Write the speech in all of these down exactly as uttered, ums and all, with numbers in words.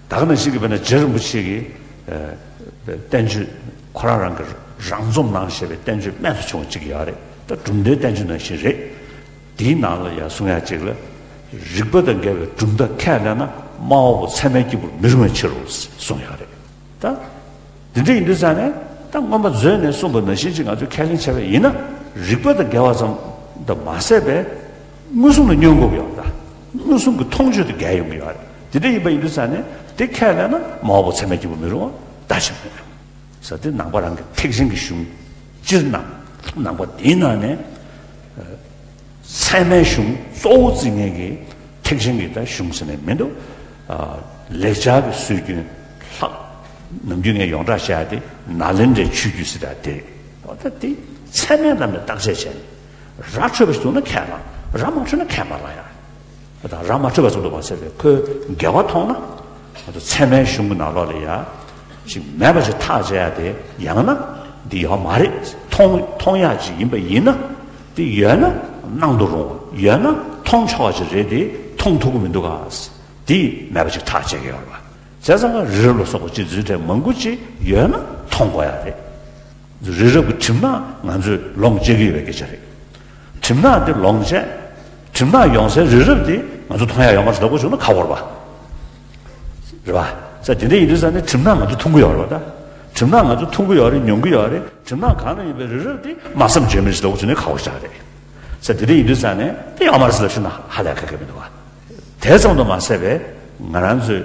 ད་ག་ནང་བཞིན་གྱི་དཔེར་ན་རྗེ་རིན་པོ་ཆེ་གི་ཨ་བསྟན་བཅོས་ཁོ་རང་རང་གི་རང་རྩོམ་ནང་བཞིན་པའི་བསྟན་བཅོས་རྨད་དུ་བྱུང་བ་གཅིག་ཡོད་རེད། ད་གྲུབ་མཐའི་བསྟན་བཅོས་ནང་བཞིན་རེད། དེའི་ནང་ལ་ཡང་གསུང་ཡག་ཅིག་ལ། རིགས་པ་དང་འགལ་བའི་གྲུབ་མཐའ་ཁས་ལེན་ན། དམའ་བ་པོ་ཚད་མའི་སྐྱེས་བུར་མི་རུང་བའི་ཕྱིར་རོ་གསུངས་ཡོད་རེད། ད་འདི་འདྲ་ཡིན་དུས་ཙང་ནས། ད་མངོན་པ་མཛོད་ནས་གསུངས་པ་ནང་བཞིན་ཅིག་ང་ཚོས་ཁས་ལེན་བྱས་པ་ཡིན་ན། རིགས་པ་དང་འགལ་བ་ཙམ་དུ་མ་ཟད་པའི་མངོན་སུམ་དུ་བསྙོན་དགོས་ཀྱི་ཡོད་རེད། ད་མངོན་སུམ་གྱི་མཐོང་ཆོས་དང་འགལ་ཡོང་གི་ཡོད་རེད། དེ་འདྲ་ཡིན་པ་ཡིན་དུས་ཙང་ནས། དེ་ཁས་ལེན་ན་དམའ་བ་པོ་ཚད་མའི་སྐྱེས་བུར་མི་རུང་བ་ལྟ་ཞིག་མེད། ཟེར་དེ་ནང་པ་རང་གི་ཐེག་ཆེན་གྱི་གཞུང་སྤྱིར་ནང་། ནང་པ་དེའི་ནང་ནས་ཚད་མའི་གཞུང་གཙོ་བོ་བརྩི་མཁན་གྱི་ཐེག་ཆེན་གྱི་ད་གཞུང་ཟེར་ནས་མི་འདུག་ཨ། ལེགས་སྦྱར་གྱི་སྲོལ་རྒྱུན་ལྷག་ནམ་རྒྱུན་ངས་ཡོངས་གྲགས་བཤད་ཡ་དེ་ནཱ་ལེནྡྲའི་ཆོས་བརྒྱུད་ཟེར་ཡ་དེ་རེད། འོ་ད་དེ་ཚད་མའི་ལམ་ནས་བརྟག་དཔྱད་བྱས་ནས། ར་འཕྲོད་པ་ཞིག་འདུག་ན་ཁས་བླངས། ར་མ་འཕྲོད་ན་ཁས་མ་བླངས་ཡ། ད་ར་མ་འཕྲོད་པ་ཙམ་དུ་མ་ཟད་པའི་ཁོའི་འགལ་བ་མཐོང་ན། ང་ཚོ་ཚད་མའི་གཞུང་གི་ནང་ལོགས་ལ་ཡ་ཅིག་མེད་པ་ཅིག་ཐག་བཅད་ཡ་དེ། ཡང་ན་འདི་ཡོད་མ་རེད་མཐོང་མཐོང་ཡ་ཅིག་ཡིན་པ་ཡིན་ན། འདི་ཡོད་ན་སྣང་དུ་རུང་བ། ཡོད་ན་མཐོང་ཆོག་པ་ཅིག་རེད་དེ། མཐོང་ཐུབ་ཀྱི་མི་འདུག་ག་འདི་མེད་པ་ཅིག་ཐག་བཅད་ཀྱི་ཡོད་རེད་པ། བྱས་ཙང་ཀ་རི་རབ་ལ་སོགས་པ་ཅིག་རྫུས་ཕྲན་མང་པོ་ཅིག་ཡོད་ན་མཐོང་དགོས་ཡ་རེད། རི་རབ་ཀྱི་གྲིབ་ནག་ང་ཚོས་ལོངས་སྤྱད་ཀྱི་ཡོད་པའི་སྐད་ཆ་རེད། གྲིབ་ནག་འདི་ལོངས་སྤྱད། གྲིབ་ནག་ཡོང་སའི་རི་རབ་འདི་ང་ཚོ་མཐོང་ཡ་ཡོད་མ་རེད་ལབ་དགོས་བྱུང་ན་ཁག་པོ་རེད་པ། རེད་པ། ས་དེ་འདྲ་ཡིན་དུས་ཙང་ནས་གྲིབ་ནག་ང་ཚོ་མཐོང་གི་ཡོད་རེད་པ། ད་གྲིབ་ནག་ང་ཚོ་མཐོང་གི་ཡོད་རེད། མྱོང་གི་ཡོད་རེད། གྲིབ་ནག་གང་ན་ཡོད་པའི་རི་རབ་འདི་སྨྲ་བསམ་བརྗོད་མེད་ཅིག་ལབ་དགོས་བྱུང་ན་ཁག་པོ་ཞིག་རེད། ས་དེ་འདྲ་ཡིན་དུས་ཙང་ནས་དེ་ཡོད་མ་རེད་ཟེར་ལབ་ཤོད་ན་ཧ་ལས་ཁག་གི་མི་འདུག་པ། དེ་ཙམ་དུ་མ་ཟད་པའི་ང་རང་ཚོའི་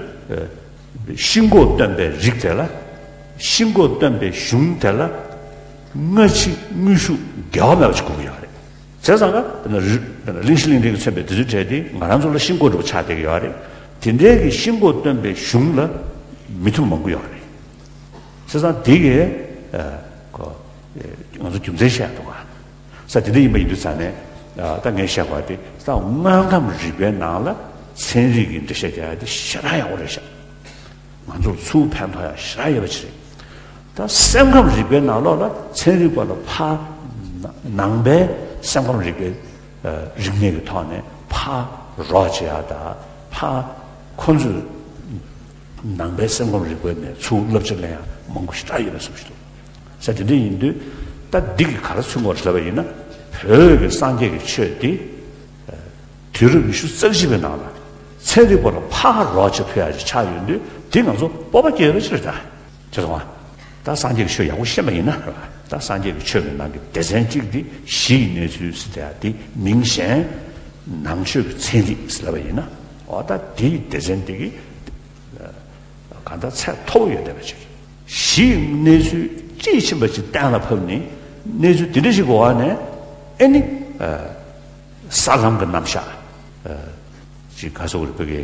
ཤིང་མགོ་སྟོན་པའི་རིགས་དེ་ལ། ཤིང་མགོ་སྟོན་པའི་གཞུང་དེ་ལ་སྔ་ཕྱི་དངོས་ཤུགས་འགལ་བ་མེད་པ་ཞིག་དགོས་ཀྱི་ཡོད་རེད། བྱས་ཙང་ཀ་གླེང་གཞི་གླེང་རིགས་ཀྱི་མཚོན་པའི་དུས་ཚོད་གྲས་དེ་ང་རང་ཚོ་ལ་ཤིང་མགོ་འདྲ་པོ་ཆགས་བསྡད་ཀྱི་ཡོད་རེད། དེ་འདྲའི་གི་ཤིང་མགོ་སྟོན་པའི་གཞུང་ལ་མི་མཐུན་མང་པོ་ཡོད་རེད། བྱས་ཙང་དེ་གི་ཨ་ཁོ་ང་ཚོ་རྒྱུ་མཚན་བཤད་འདུག་ག་ས་དེ་འདྲ་ཡིན་པ་ཡིན་དུས་ཙང་ནས། ཨ་ད་ངས་བཤད་པ་དེ་ས་དངོས་ཁམས་རིག་པའི་ནང་ལ་ཚན་རིག་གི་འགྲེལ་བཤད་རྒྱག་ཡ་དེ་ཞེ་དྲག་ཡག་པོ་རེད་ཤག་ང་ཚོར་ཚུར་ཕན་ཐོགས་ཡ་ཞེ་དྲག་ཡོད་པ་ཅིག་རེད། ད་སེམས་ཁམས་རིག་པའི་ནང་ལོགས་ལ་ཚན་རིག་པ་ལ་ཕར་ནང་པའི་སེམས་ཁམས་རིག་པའི་རིག་གནས་ཀྱི་ཐོག་ནས་ཕར་རོགས་བྱེད་ཡ་དང་། ཕར་ཁོ་ཚོས་ནང་པའི་སེམས་ཁམས་རིག་པའི་ནས་ཚུར་བསླབ་བྱ་ལེན་ཡ་མང་པོ་ཞེ་དྲག་ཡོད་པའི་བཟོ་ཞིག་འདུག་ས་དེ་འདྲ་ཡིན་དུས། ད་འདི་གི་ག་རེ་མཚོན་དགོས་རེད་ལབ་པ་ཡིན་ན། བོད་ཀྱི་སངས་རྒྱས་ཀྱི་ཆོས་འདི་དུས་རབས་ཉི་ཤུ་རྩ་གཅིག་པའི་ནང་ལ་ཚན་རིག་པ་ལ་ཕར་རོགས་བྱེད་ཐུབ་ཡ་ཅིག་ཆགས་ཡོད་དུས། འདི་ང་ཚོ་སྤོབས་པ་སྐྱེ་ཡོད་པ་ཅིག་རེད་ད། ཅེས་སོང་བ། ད་སངས་རྒྱས་ཀྱི་ཆོས་ཡག་པོ་ཤེས་པ་ཡིན་ན། ད་སངས་རྒྱས་ཀྱི་ཆོས་ཀྱི་ནང་གི་སྡེ་ཚན་གཅིག་འདི་གཞི་ཡི་གནས་ཚུལ་ཟེར་ཡ་འདི་མིང་གཞན་ནང་ཆོས་ཀྱི་ཚན་རིག་ཟེར་ལབ་པ་ཡིན་ན། འོ་ད་དེའི་སྡེ་ཚན་འདི་གི་གང་ལྟར་ཚད་མཐོ་པོ་ཡོད་བསྡད་པ་ཅིག་གཞི་ཡི་གནས་ཚུལ་དཔྱིས་ཕྱིན་པ་ཅིག་གཏན་ལ་ཕབ་ནས། གནས་ཚུལ་འདི་འདྲ་ཞིག་གི་འོག་ནས་ཨེ་ནི། ས་ལམ་གྱི་རྣམ་གཞག་ཅིག་ག་སོགས་རིག་པའི་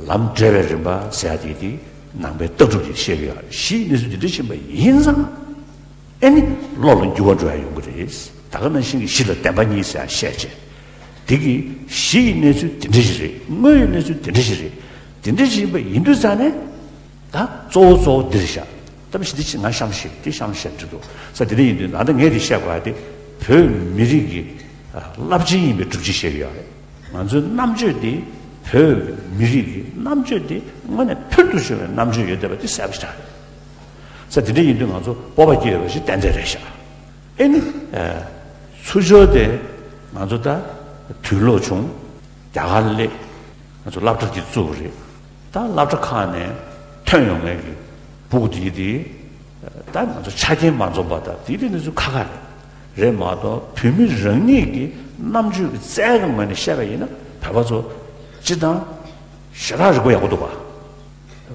ལམ་འབྲས་བའི་རིམ་པ་ཟེར་ཡ་དེ་དེ་ནང་པའི་ལྟ་གྲུབ་ཀྱིས་བཤད་ཀྱི་ཡོད་རེད། གཞི་ཡི་གནས་ཚུལ་འདི་འདྲ་ཕྱིན་པ་ཡིན་ཙང་། ཨེ་ནི་བློ་ལ་འགྱུར་བ་འགྲོ་ཡ་ཡོང་གི་རེད། ད་ག་ནང་བཞིན་གྱི་གཞི་ལ་བདེན་པ་གཉིས་ཟེར་ཡ་བཤད་བྱས། དེ་གི་གཞི་ཡི་གནས་ཚུལ་འདི་འདྲ་ཞིག་རེད། དངོས་ཡོད་གནས་ཚུལ་འདི་འདྲ་ཞིག་རེད། འདི་འདྲ་ཞིག་ཡིན་པ་ཡིན་དུས་ཙང་ནས། ད་གཙོ་བོ་གཙོ་བོ་འདི་རེད་ཤག་ད་མི་ཤི་འདི་ང་གཤམ་ཤི་འདི་གཤམ་ཤི་འདྲི་འདུག་ས་དེ་འདྲ་ཡིན་དུས་ད་ལྟ་ངས་འདི་བཤད་དགོས་ཡ་དེ་བོད་མི་རིགས་ཀྱི་རླབས་ཆེན་ཡིན་པའི་སྒྲུབ་བྱེད་བཤད་ཀྱི་ཡོད་རེད། ང་ཚོའི་རྣམ་དཔྱོད་དེ། བོད་མི་རིགས་ཀྱི་རྣམ་དཔྱོད་དེ་དངོས་གནས་ཕུལ་དུ་བྱུང་བའི་རྣམ་དཔྱོད་ཡོད་བསྡད་པ་དེ་གསལ་པོ་ཞིག་རེད། ས་དེ་འདྲ་ཡིན་དུས་ང་ཚོ་སྤོབས་པ་སྐྱེ་ཡོད་པ་ཞིག་ཏན་ཏན་རེད་ཤག་ཨེ་ནི། ཚུར་ཕྱོགས་དེ་ང་ཚོ་ད་དུས་ལོག་བྱུང་། རྒྱ་གར་སླེབས། ང་ཚོ་སློབ་གྲྭ་གཅིག་བཙུགས་པ་རེད། ད་སློབ་གྲྭ་ཁག་ནས་ཐོན་ཡོང་མཁན་གྱི་ཕྲུ་གུ་དེ་དེ། ད་ང་ཚོ་ཆ་རྐྱེན་མ་འཛོམས་པ་དང་དེ་དེ་ནི་ཚོ་ཁག་ཁག་རེད། རེད་མ་གཏོགས་བོད་མི་རང་ཉིད་ཀྱི་རྣམ་དཔྱོད་ཀྱི་རྩལ་གྱི་ངོས་ནས་བཤད་པ་ཡིན་ན། བོད་པ་ཚོ་སྤྱིར་བཏང་ཞེ་དྲག་རིག་པ་ཡག་པོ་འདུག་ག་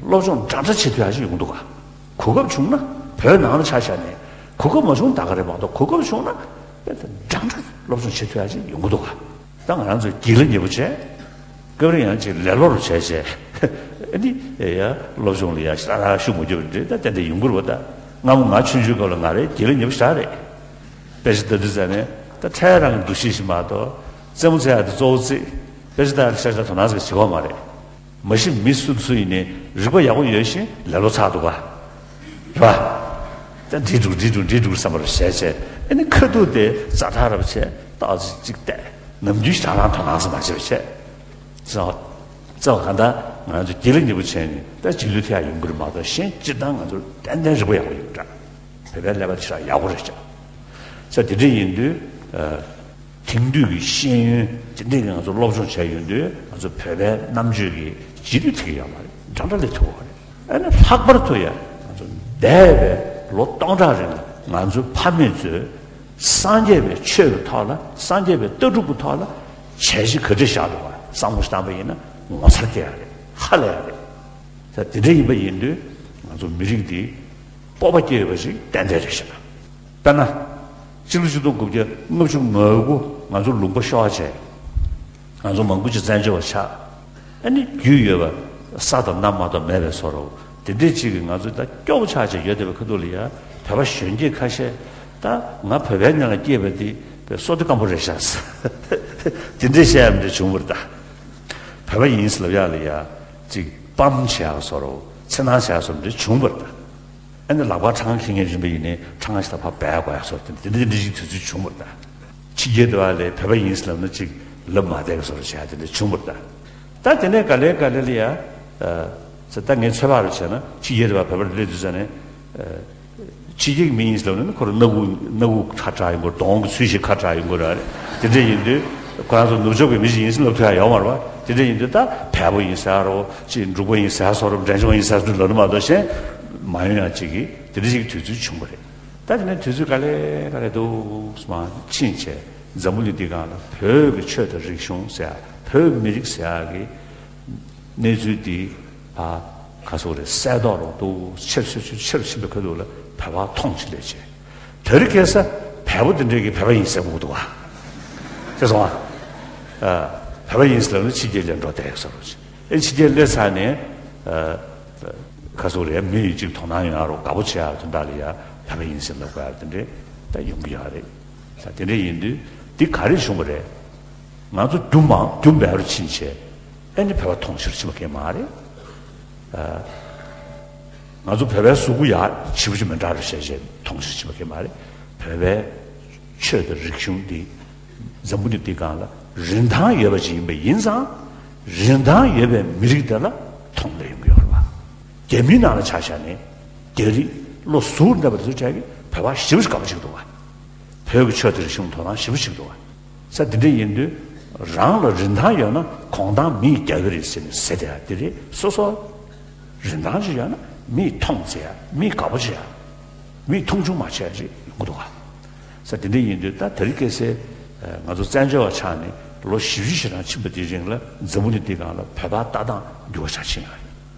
སློབ་སྦྱོང་འདྲ་འདྲ་བྱེད་ཐུབ་ཡག་ཞིག་ཡོང་གི་འདུག་ག་གོ་སྐབས་བྱུང་ན་བོད་ནང་ལ་ཆ་བཞག་ནས། གོ་སྐབས་མ་བྱུང་ད་ག་རེད་མ་གཏོགས། གོ་སྐབས་བྱུང་ན་དཔེ་འདྲ་འདྲ་སློབ་སྦྱོང་བྱེད་ཐུབ་ཡག་ཅིག་ཡོང་གི་འདུག་ག་ད་ང་རང་ཚོ་སྒྱིད་ལ་ཉེ་པོ་བྱས། སྐབས་རེ་ཡང་ཅིག་ལེ་ལོ་རུ་བྱས་བྱས། ཨ་ནི་ཡ་སློབ་སྦྱོང་ལ་ཡ་ཞེ་དྲག་ཤུགས་མ་རྒྱབ་པ་འདྲ་ད་ཏན་ཏན་ཡོང་གི་རེད་པ། ད་སྔ་མོ་ང་ཆུང་ཆུང་སྐབས་ལ་ང་རང་སྒྱིད་ལ་ཉེ་པོ་ཞེ་དྲག་རེད། དཔེ་ཆ་ལྟ་དུས་ཙམ་ནས་ད་འཕྲལ་རང་གི་འདུ་ཤེས་ཤིག་མ་གཏོགས་རྩེད་མོ་རྩེ་ཡག་དེ་གཙོ་བོ་རྩེད། དཔེ་ཆ་ལྟ་ཡག་དེ་ཤ་ཤ་དོ་སྣང་ཟིག་བྱེད་ཀྱི་ཡོད་མ་རེད། མ་གཞི་མི་སུ་སུ་ཡིན་ནའི་རིག་པ་ཡག་པོ་ཡོད་བཞིན་ལེ་ལོ་ཚ་འདུག་ག་རེད་པ། ད་འགྲིག་འགྲོ་འགྲིག་འགྲོ་འགྲིག་འགྲོ་བསམ་པ་རུ་བྱས་བྱས། ཨ་ནི་ཁ་ཐུག་དེ་ཛ་དྲག་རབ་བྱས་ཏོག་ཙམ་ཅིག་བལྟས། ནམ་རྒྱུན་ཞེ་དྲག་རང་དོ་སྣང་ཟིག་མ་བྱེད་པ་བྱས། ཙང་ཙང་གང་ལྟར་ ང་ཚོ་དགེ་ལ་ཉེ་པོ་བྱས་ནས་ད་རྗེས་ལུས་ཐེབས་ཡག་ཡོང་གི་རེད་མ་གཏོགས། གཞན་སྤྱིར་བཏང་ང་ཚོ་ཏན་ཏན་རིག་པ་ཡག་པོ་ཡོད་འདྲ། བོད་པའི་ཀླད་པ་དེ་ཞེ་དྲག་ཡག་པོ་རེད་ཤག་ས་དེ་འདྲ་ཡིན་དུས། ཨ། དེང་དུས་ཀྱི་ཤེས་ཡོན་དེ་འདྲས་ཀྱི་ང་ཚོ་སློབ་སྦྱོང་བྱས་ཡོང་དུས། ང་ཚོ་བོད་པའི་རྣམ་དཔྱོད་ཀྱི་རྗེས་ལུས་ཐེབས་ཀྱི་ཡོད་མ་རེད། འདྲ་འདྲ་སླེབས་ཐུབ་པ་རེད། ཨ་ནི་ལྷག་པར་དུ་ཡང་ང་ཚོ་འདས་པའི་ལོ་སྟོང་ཕྲག་རིང་ལ་ང་ཚོའི་ཕ་མེས་ཚོས་སངས་རྒྱས་པའི་ཆོས་ཀྱི་ཐོག་ལ། སངས་རྒྱས་པའི་ལྟ་གྲུབ་ཀྱི་ཐོག་ལ་བྱས་རྗེས་ག་འདྲ་བཞག་འདུག་ག་བསམ་བློ་ཞིག་བཏང་པ་ཡིན་ན། ངོ་མཚར་སྐྱེ་ཡ་རེད། ཧ་ལས་ཡ་རེད། ད་དེ་འདྲ་ཡིན་པ་ཡིན་དུས་ང་ཚོ་མི་རིགས་འདི་སྤོབས་པ་སྐྱེ་ཡོད་པ་ཞིག་ཏན་ཏན་རེད་ཤག་དཔེར་ན། སྤྱི་ལོ་ཆིག་སྟོང་དགུ་བརྒྱ་ལྔ་བཅུ་ང་དགུ་ང་ཚོ་ལུང་པ་ཤོར་བྱས། ང་ཚོ་མང་པོ་ཅིག་བཙན་བྱོལ་བ་ཆགས། ཨ་ནི་རྒྱུས་ཡོད་པ་ས་དང་གནམ་མ་གཏོགས་མེད་པའི་བཟོ་འདྲ་དེ་འདྲས་ཅིག་གིས་ང་ཚོ་ད་སྐྱོ་པོ་ཆགས་བྱས་ཡོད་བསྡད་པའི་ཁ་ཐུག་ལ་ཡ། བོད་པ་གཞོན་སྐྱེས་ཁ་ཤས་ད་ང་བོད་པའི་ནང་ལ་སྐྱེས་པ་འདི་བསོད་བདེ་སྐམ་པོ་རེད་ཤག་ཟེར། དེ་འདྲས་བཤད་ཡ་འདྲ་བྱུང་བ་རེད་ད། བོད་པ་ཡིན་ཟེར་ལབ་ཡ་ལ་ཡ་ཅིག་སྤམ་བྱེད་ཡག་བཟོ་འདྲ། འཚེར་སྣང་བྱེད་ཡག་བཟོ་འདྲ་བྱུང་བ་རེད་ད། ཨ་ནི་ལག་པར་ཁྲང་ཁ་འཁྱེར་མཁན་ཡིན་པ་ཡིན་ནའི་ཁྲང་ཁ་ཞིག་ད་ཕར་སྦས་དགོས་ཡག་བཟོ་འདྲ། དེ་འདྲ་དེ་འདྲ་ཞིག་དུས་ཚོད་བྱུང་བ་རེད་ད། ཕྱི་རྒྱལ་དུ་བ་ལས་བོད་པ་ཡིན་ཟེར་ལབ་ན་ཅིག་ལབ་མ་བསྡད་པའི་བཟོ་འདྲ་བྱེད་ཡག་དེ་འདྲ་བྱུང་བ་རེད་ད། ད་དེ་ནས་ག་ལེ་ག་ལེ་ལ་ཡ། ཨ། ད་ངས་ཚོད་དཔག་རེ་བྱས་ན། ཕྱི་རྒྱལ་དུ་བ་བོད་པར་སླེབས་དུས་ཙ་ནས། ཨ། ཕྱི་རྒྱལ་གྱི་མི་ཡིན་ཟེར་ལབ་ན་ཁོ་རང་སྣ་ཁུག་སྣ་ཁུག་ཁྲ་ཁྲ་ཡོང་གི་རེད། གདོང་གི་ཚུལ་ཞིག་ཁྲ་ཁྲ་ཡོང་གི་རེད། དེ་འདྲ་ཡིན་དུས་ཁོ་རང་ཚོ་ནུབ་ཕྱོགས་ཀྱི་མི་ཞིག་ཡིན་ཟེར་ལབ་ཐུབ་ཡག་ཡོད་མ་རེད་པ། དེ་འདྲ་ཡིན་དུས་ད་བལ་པོ་ཡིན་ཟེར་རོ། ཅིག་འབྲུག་པ་ཡིན་ཟེར་སོགས་རོ། འབྲས་ལྗོངས་པ་ཡིན་ཟེར་སོགས་ལབ་ན་མ་གཏོགས། གཞན་མ་ཡོང་ཡག་ཅིག་གི་དེ་འདྲ་ཞིག་གི་དུས་ཚོད་བྱུང་བ་རེད། ད་དེ་ནས་དུས་ཚོད་ག་ལེ་ག་ལེ་འདུག་སེ་མར་ཕྱིན་བྱས། འཛམ་བུ་གླིང་འདིའི་སྒང་ལ་བོད་ཀྱི་ཆོས་དང་རིག་གཞུང་ཟེར་ཡག་བོད་ཀྱི་མི་རིགས་ཟེར་ཡག་གི་གནས་ཚུལ་འདི་ཕར་ག་ཚོད་རེད། གསལ་ཏོག་རུ་འདུག་སེ་ཆེར་ཆེར་ཆེར་ཕྱིན་པའི་ཁ་ཐུག་ལ་བོད་པ་མཐོང་ཆེ་སླེབས་བྱས། དེ་རིང་ཁ་སང་བལ་པོ་དེ་འདྲས་ཀྱིས་བོད་པ་ཡིན་ཟེར་གོ་གི་འདུག་ག་ཤེས་སོང་ང་། ཨ། བོད་པ་ཡིན་ཟེར་ལབ་ན་ཕྱི་རྒྱལ་ལ་འགྲོ་བསྡད་ཡོད་ས་རེད། ཨེ། ཕྱི་རྒྱལ་སླེབས་ཚར་ནས། ཨ། ག་ཚོད་རེད། མི་ཡིས་ཅིག་དོ་སྣང་ཡོང་ཡག་རོགས། དགའ་པོ་བྱེད་ཡག་དོན་དག་ལ་ཡ་བོད་པ་ཡིན་ཟེར་ལབ་དགོས་ཡག་དེ་འདྲས་ད་ཡོང་གི་ཡོད་རེད། ད་དེ་འདྲས་ཡིན་དུས་འདི་ག་རེ་བྱུང་བ་རེད། ང་ཚོ་རྒྱུ་མང་རྒྱུ་མེད་རུ་ཕྱིན་བྱས། ཨ་ནི་བོད་པ་མཐོང་ཆེར་ཕྱིན་པ་གང་ཡང་མ་རེད། ཨ། ང་ཚོ་བོད་པའི་གཟུགས་པོ་ཡག་བྱིས་པོ་ཅིག་མི་འདྲ་རུ་བྱས་བྱས་མཐོང་ཆེར་ཕྱིན་པ་གང་ཡང་མ་རེད། བོད་པའི་ཆོས་དང་རིག་གཞུང་འདི་འཛམ་བུ་གླིང་འདིའི་སྒང་ལ་རིན་ཐང་ཡོད་པ་ཅིག་ཡིན་པ་ཡིན་ཙང་། རིན་ཐང་ཡོད་པའི་མི་རིགས་དེ་ལ་མཐོང་སླེབས་ཡོང་གི་ཡོད་རེད་པ། རྒྱ་མིའི་ནང་ལ་ཆ་བཞག་ནས། རྒྱ་རིགས་བློ་གཟུ་བོར་གནས་པ་དེ་ཚོ་བྱས་ཀྱི་བོད་པ་ཞེ་པོ་ཅིག་དགའ་པོ་བྱེད་ཀྱི་འདུག་ག་བོད་ཀྱི་ཆོས་དང་རིག་གཞུང་དོ་སྣང་ཞེ་པོ་བྱེད་ཀྱི་འདུག་ག་ས་འདི་འདྲ་ཡིན་དུས། རང་ལ་རིན་ཐང་ཡོད་ན་གོང་ཐང་མིས་རྒྱག་གི་རེད་ཟེར་ནས་ཟེར་བསྡད་ཡག་འདི་རེད། སོ་སོ་རིན་ཐང་ཅིག་ཡོད་ན་མིས་མཐོང་བྱེད་ཡག་མིས་དགའ་པོ་བྱེད་ཡག་མིས་མཐོང་ཆུང་མ་བྱེད་ཡག་ཅིག་ཡོང་གི་འདུག་ག་ས་འདི་འདྲ་ཡིན་དུས་ད་དེ་རིང་ཁ་སང་ང་ཚོ་བཙན་བྱོལ་བ་ཆགས་ནས་ལོ་བཞི་བཅུ་ཞེ་གྲངས་ཕྱིན་པ་དེའི་རིང་ལ་འཛམ་བུ་གླིང་འདིའི་སྒང་ལ་བོད་པ་ལྟ་སྟངས་འགྱུར་བ་ཆགས་ཕྱིན་ཡོད་རེད།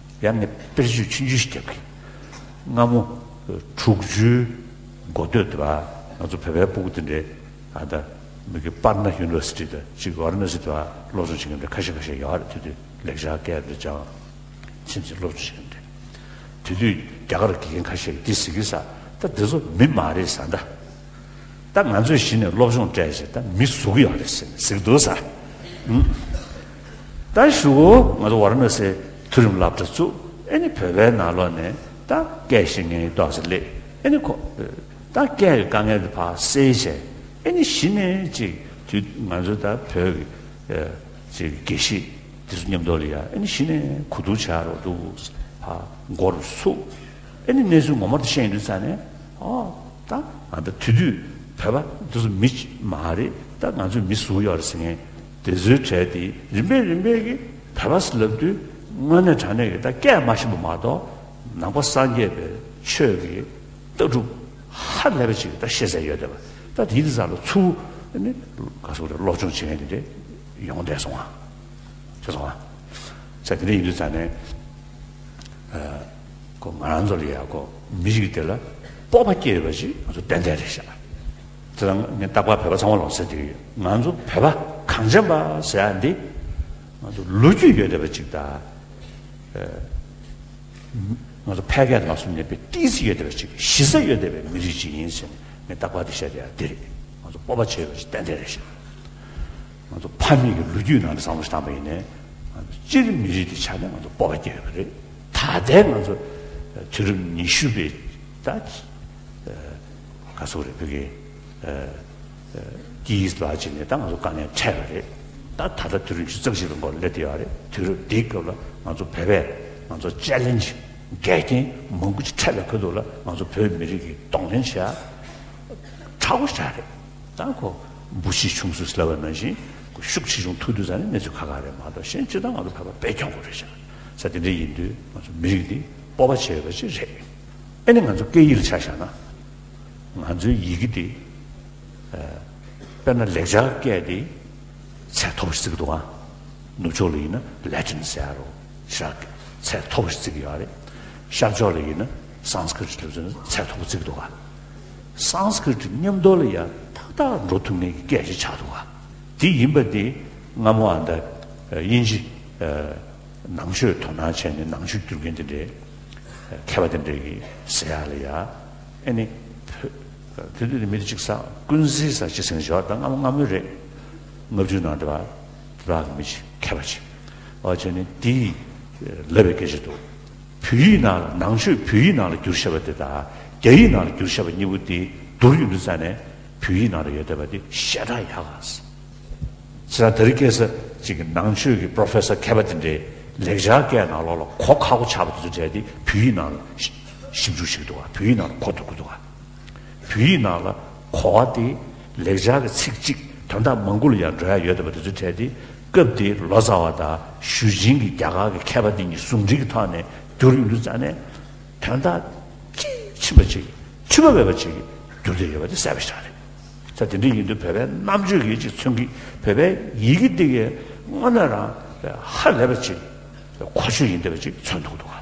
ཡང་ངས་དཔེར་བརྗོད་ཆུང་ཆུང་ཞིག་རྒྱབ་ཀྱི། སྔ་མོ་དྲུག་ཅུའི་འགོ་སྟོད་དུ་བ་ང་ཚོ་བོད་པའི་སྤུ་གུ་དེ་འདྲས། ཨ། ད་མི་གི་པར་ན་ཡུ་ནི་ཝར་སི་ཊི་དང་གཅིག་ཝ་ར་ཎ་སི་དུ་བ་སློབ་སྦྱོང་བྱེད་མཁན་འདྲ་ཁ་ཤས་ཁ་ཤས་ཡོད་རེད། དེ་དུས་ལེགས་སྦྱར་སྐད་དུ་སྦྱང་། ཕྱིན་ཕྱིན་སློབ་སྦྱོང་བྱེད་མཁན་འདྲ། དེ་དུས་རྒྱ་གར་དགེ་རྒན་ཁ་ཤས་ཀྱིས་འདི་ཟེར་གི་ས། ད་འདི་ཚོ་མི་མ་རེད་ས་ད། ད་ང་ཚོས་གཞི་ནས་སློབ་སྦྱོང་སྤྲད་བྱས་ད་མི་བཟོ་གི་ཡོད་རེད་ཟེར་ཟེར་གི་འདུག་ས། ཨུམ། ད་གཞུག་གུ་ང་ཚོ་ཝ་ར་ཎ་སིའི་མཐོ་རིམ་སློབ་གྲྭ་བཙུགས། ཨ་ནི་བོད་པའི་ནང་ལོགས་ནས་ད་སྐད་ཤེས་མཁན་ཏོག་ཙམ་སླེབས། ཨ་ནི་ཁོ་ད་སྐད་ཀྱི་དཀའ་ངལ་དེ་ཕར་སེལ་བྱས། ཨ་ནི་གཞི་ནས་ཅིག་དུས་ང་ཚོ་ད་བོད་ཀྱི་ཅིག་དགེ་བཤེས་དེ་ཚོ་མཉམ་དུ་ལ་ཡ། ཨ་ནི་གཞི་ནས་གོ་བསྡུར་བྱ་རོགས་འདུག་ཕར་འགོ་རུ་ཚུགས། ཨ་ནི་གནས་ཚུལ་ངོ་མ་དེ་ཤེས་ཡོང་དུས་ཙ་ནས། ཨོ། ད་ང་ད་དེ་དུས་བོད་པ་འདི་ཚོ་མི་མ་རེད། ད་ང་ཚོས་མི་བཟོ་ཡོད་རེད་ཟེར་མཁན་དེ་ཚོའི་གྲས་དེ་རིམ་པས་རིམ་པས་ཀྱིས་བོད་པ་ཟེར་ལབ་དུས་དངོས་གནས་དྲང་གནས་ཀྱི་ད་སྐད་མ་ཤེས་པ་མ་གཏོགས། ནང་པ་སངས་རྒྱས་པའི་ཆོས་ཀྱི་ལྟ་གྲུབ་ཧ་ལས་པ་ཅིག་ད་ཤེས་ཚད་ཡོད་བསྡད་པ། ད་དེའི་དེ་ཚོ་ལ་ཚུར་ནི་ག་ཚོད་རེད། སློབ་སྦྱོང་བྱེད་མཁན་དེ་འདྲས་ཡོང་བསྡད་སོང་ང་། ཤེས་སོང་ང་། ས་དེ་འདྲ་ཡིན་དུས་ཙ་ནས། ཨ། ཁོ་ང་རང་ཚོ་ལ་ཡ་ཁོ་མི་རིགས་དེ་ལ་སྤོབས་པ་སྐྱེ་ཡོད་པ་ཞིག་ང་ཚོ་ཏན་ཏན་རེད་ཤག་དེ་ལ་ངས་རྟག་པར་བོད་པ་ཚང་མ་ལ་ཟེར་གྱི་ཡོད། ང་ཚོ་བོད་པ་གངས་ཅན་པ་ཟེར་ཡ་འདི་ང་ཚོ་ལོ་རྒྱུས་ཡོད་བསྡད་པ་ཅིག་དང་། ཨ། ང་ཚོ་ཕལ་སྐད་ལ་སོགས་ནས་པའི་ཏོག་ཙམ་ཡོད་བསྡད་པ་ཅིག་གཞི་རྩ་ཡོད་བསྡད་པའི་མི་རིགས་ཅིག་ཡིན་ཟེར་ནས་ངས་རྟག་པར་དེ་བཤད་བསྡད་ཡ་འདི་རེད། ང་ཚོ་སྤོབས་པ་བྱེད་ཡོད་པ་ཅིག་ཏན་ཏན་རེད་ཤག་ང་ཚོ་ཕ་མེས་ཀྱི་ལོ་རྒྱུས་ནང་ལ་བསམ་བློ་ཞིག་བཏང་པ་ཡིན་ནའི། ང་ཚོ་སྤྱིར་མི་རིགས་དེ་ཆ་ནས་ང་ཚོ་སྤོབས་པ་སྐྱེ་ཡོད་པ་རེད། ད་ལྟའི་ང་ཚོ་དུས་རབས་ཉི་ཤུ་པའི་ད་ག་ཚོད་རེད། བོད་ཀྱི་ཨ་ཨ་དཀྱིལ་ལ་ཕྱིན་ནས་ད་ང་ཚོ་དཀའ་ངལ་འཕྲད་པ་རེད། ད་ད་ལྟ་དུས་རབས་ཉི་ཤུ་རྩ་གཅིག་པའི་མགོར་སླེབས་བསྡད་ཡོད་རེད། དུས་རབས་འདིའི་སྐབས་ལ་ང་ཚོ་བོད་པས་ང་ཚོ་ཅེ་ལེན་ཇི་འགལ་རྐྱེན་མང་པོ་ཅིག་འཕྲད་པའི་ཁ་ཐུག་ལ་ང་ཚོ་བོད་མི་རིགས་ཀྱིས་གདོང་ལེན་བྱེད་ཡ་མཁྲེགས་པོ་ཞིག་རེད། ད་ཁོ་འབུ་ཤི་ཆུང་སུ་ལབ་པ་ནང་བཞིན་ཁོ་ཤུགས་ཆེ་ཆུང་ཐུག་དུས་ཙང་ནས་གནས་ཚུལ་ཁག་ཁག་རེད་མ་གཏོགས། གཞན་སྤྱིར་བཏང་ང་ཚོ་བོད་པ་བེད་སྐྱོང་དགོས་རེད་ཤག་ས། དེ་འདྲ་ཡིན་དུས་ང་ཚོ་མི་རིགས་འདི་སྤོབས་པ་བྱེད་འོས་པ་ཅིག་རེད། ཨ་ནི་ང་ཚོ་སྐད་ཡིག་ལ་ཆ་བཞག་ན། ང་ཚོའི་ཡི་གེ་འདི། དཔེར་ན་ལེགས་སྦྱར་སྐད་འདི་ཚད་མཐོ་པོ་ཞིག་བརྩི་གི་འདུག་ག། ནུབ་ཕྱོགས་ལ་ཡིན་ན་ལེ་ཊིན་ཟེར་ཡ་རོ་ཞག་ཚད་མཐོ་པོ་ཞིག་བརྩི་གི་ཡོད་རེད། ཤར་ཕྱོགས་ལ་ཡིན་ན་སཾ་སྐྲྀ་ཊ་ལབ་ཚད་མཐོ་པོ་བརྩི་གི་འདུག་ག། སཾ་སྐྲྀ་ཊ་མཉམ་དུ་ལ་ཡ་ཏག་ཏག་འགྲོ་ཐུབ་མཁན་གྱི་སྐད་ཅིག་ཆགས་འདུག་ག། དེ་ཡིན་པ་དེ་སྔ་མོ་ཨ་ད་དབྱིན་ཇི་ནང་ཆོས་དོ་སྣང་བྱས་ནས་ནང་ཆོས་བསྒྱུར་མཁན་དེ་འདྲའི་མཁས་པ་དེ་འདྲའི་གིས་ཟེར་ཡ་ལ་ཡ། ཨེ་ནི། བོད་དེ་དུས་མི་དེ་གཅིག་ས་ཀུན་གཟིགས་ས་ཅི་ཟེར་ཞོར་ད་སྔ་མོ་སྔ་མོ་རེད། ལྔ་བཅུ་ནང་དེ་བ་དེ་དག་གི་མི་ཅིག་མཁས་པ་ཅིག་ཨོ་བྱས་ནས་དེས་ལབ་པའི་སྐད་ཆ་འདུག། བོད་ཡིག་ནང་ལ་ནང་ཆོས་བོད་ཡིག་ནང་ལ་བསྒྱུར་བཞག་པ་དེ་དང་རྒྱ་ཡིག་ནང་ལ་བསྒྱུར་བཞག་པ་གཉིས་པོ་དེ་བསྡུར་ཡོང་དུས་ཙང་ནས་བོད་ཡིག་ནང་ལ་ཡོད་བསྡད་པ་དེ་ཞེ་དྲག་ཡག་ག། ཟེར་ན་དེ་རིང་ཁ་སང་ཅིག་གི་ནང་ཆོས་ཀྱི་པྲོ་ཕེ་སར་མཁས་པ་དེ་འདྲས་ལེགས་སྦྱར་སྐད་ནང་ལོགས་ལ་གོ་ཁག་པོ་ཆགས་པ་དེ་ཚོ་བྲལ་ཏེ་བོད་ཡིག་ནང་ལ་ཞིབ་འཇུག་བྱེད་ཀྱི་འདུག་ག། བོད་ཡིག་ནང་ལ་གོ་ཐུབ་ཀྱི་འདུག་ག། བོད་ཡིག་ནང་ལ་གོ་བ་དེ་ལེགས་སྦྱར་གྱི་ཚིག་གཅིག་དོན་དག་མང་པོ་ལ་ཡང་འགྲོ་ཡ་ཡོད་བསྡད་པ་དེ་ཚོ་བྲལ་ཏེ་སྐབས་དེའི་ལོ་ཙཱ་བ་དང་ཞུས་ཅིན་གྱི་རྒྱ་གར་གྱི་མཁས་པ་དེ་གཉིས་ཟུང་འབྲེལ་གྱི་ཐོག་ནས་བསྒྱུར་ཡོང་དུས་ཙང་ནས་དོན་དག་གཅིག་ཕྱིན་པ་ཅིག་འཁྲུལ་པ་མེད་པ་ཅིག་བསྒྱུར་བསྡད་ཡོད་པ་དེ་གསལ་པོ་ཞིག་རེད། ས་དེ་འདྲ་ཡིན་དུས་བོད་པའི་རྣམ་དཔྱོད་ཀྱི་ཅིག་མཚོན་གྱི་བོད་པའི་ཡི་གེ་འདི་གའི་དངོས་གནས་རང་ཧ་ལས་པ་ཅིག་མཁོ་ཆོད་ཡིན་བསྡད་པ་ཅིག་མཚོན་ཐུབ་འདུག་ག།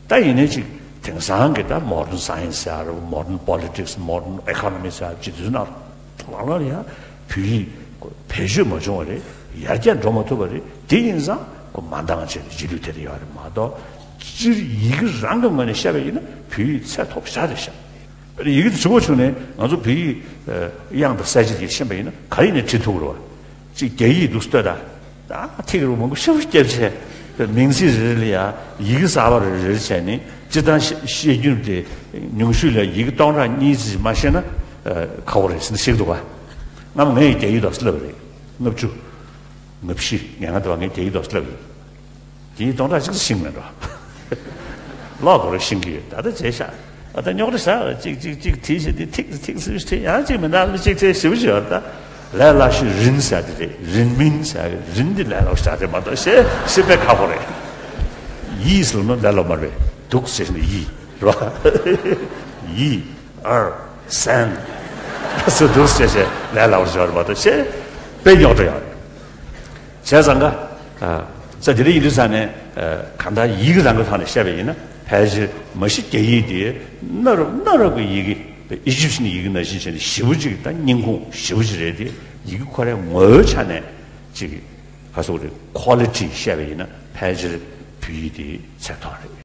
ད་ཡིན་ནའི་ཅིག་དེང་སང་གི་ད་མོ་ཌན་སའེན་སི་ཟེར་ར། མོ་ཌན་པོ་ལི་ཊིག་སི། མོ་ཌན་ཨེ་ཁོ་ནོ་མི་ཟེར་ར། ཅིག་དུས་ནང་ལ་ལ་ཡང་བོད་ཡིག་བེད་སྤྱོད་མ་བྱུང་བ་རེད། ཡར་རྒྱས་འགྲོ་མ་ཐུབ་པ་རེད། དེ་ཡིན་ཙང་ཁོ་མ་འདང་བྱས་ཏེ་རྗེས་ལུས་དེ་རེ་ཡོད་རེད་མ་གཏོགས། སྤྱིར་ཡི་གེ་རང་གི་ངོས་ནས་བཤད་པ་ཡིན་ན་བོད་ཡིག་ཚད་མཐོ་པོ་ཞེ་དྲག་རེད་ཤག། ཡི་གེ་དེ་གཟུགས་པོ་བྱུང་ནས་ང་ཚོ་བོད་ཡིག་དབྱངས་དང་གསལ་བྱེད་ཀྱིས་ཕྱིན་པ་ཡིན་ན་ག་རེ་ཡིན་ནའི་བྲིས་ཐུབ་ཀྱི་རེད་བ། ཅིག་རྒྱ་ཡིག་འདུག་ལྟོས་དང་། ད་ཐིག་རིང་མང་པོ་ཞེ་པོ་བརྒྱབ་བྱས། མིང་ཚིག་རེ་རེ་ལ་ཡང་ཡི་གེ་གསར་པ་རེ་རེ་བྱས་ནས་སྤྱིར་བཏང་བཤད་བཤད་རྒྱུན་དེ་ཉུང་ཤོས་ལ་ཡི་གེ་སྟོང་ཕྲག་གཉིས་ཙམ་མ་ཤེས་ན་ཁག་པོ་རེད་ཟེར་ནས་བཤད་ཀྱི་འདུག་བ། སྔ་མ་ངས་རྒྱ་ཡིག་འདུག་ལབ་པ་རེད། ལྔ་བཅུ། ལྔ་བཞི་ངན་ང་དུ་བ་ངས་རྒྱ་ཡིག་འདུག་ལབ་ཡིན། དེའི་སྟོང་ཕྲག་གཅིག་ཤིང་མེད་འགྲོ། ལོག་གོ་རེ་ཤིང་གི་ཡོད། ད་ལྟ་བྱས་ཤག། ཨ་ད་རྙོག་དྲ་ཤག་ཅིག་ཅིག་ཅིག་བྲིས་བྱས་ཏེ་ཐིག་ཐིག་ཟིག་བྲིས་ཡང་ཅིག་མི་འདང་ལ་ཅིག་བྲིས་ཞིབ་ཞིབ་ད། ལས་སླ་ཤོས་རིན་ཟེར་དེ་རེད། རིན་མིན་ཟེར་རིན་འདི་ལས་སླ་ཤོས་རེད་མ་གཏོགས་ཤེས་ཤེས་པའི་ཁག་པོ་རེད། ཡིས་ལབ་ན་ལས་སླ་མ་རེད། འདུག་ཟེར་ནས་ཡིས་རེད་བ། ཡིས། ཨར། སན། སུ་འདུག་ཟེར་བྱས་ལས་སླ་པོ་ཞིག་ཡོད་རེད་མ་གཏོགས་ཤེས་པའི་རྙོག་དྲ་ཡོད་རེད། བྱས་ཙང་ཀ། ས་དེ་འདྲ་ཡིན་དུས་ཙང་ནས་གང་ལྟར་ཡི་གེ་རང་གི་ཐོག་ནས་བཤད་པ་ཡིན་ན་ཕལ་ཆེར་མ་གཞི་རྒྱ་ཡིག་དེ་གནའ་རབས་གནའ་རབས་ཀྱི་ཡི་གེ་ཨི་ཇིབ་ཤན་ཡི་གེ་ནང་བཞིན་བྱས་ནས་ཞེ་པོ་ཅིག་ད་རྙིང་ཁུངས་ཞེ་པོ་ཅིག་རེད་དེ། ཡི་གེ་ཁོ་རའི་ངོ་བོའི་ཆ་ནས་ཅིག་ག་སོགས་རེད། ཁོ་ལི་ཊི་བཤད་པ་ཡིན་ན་ཕལ་ཆེར་བོད་ཡིག་དེ་ཚད་མཐོ་རེད།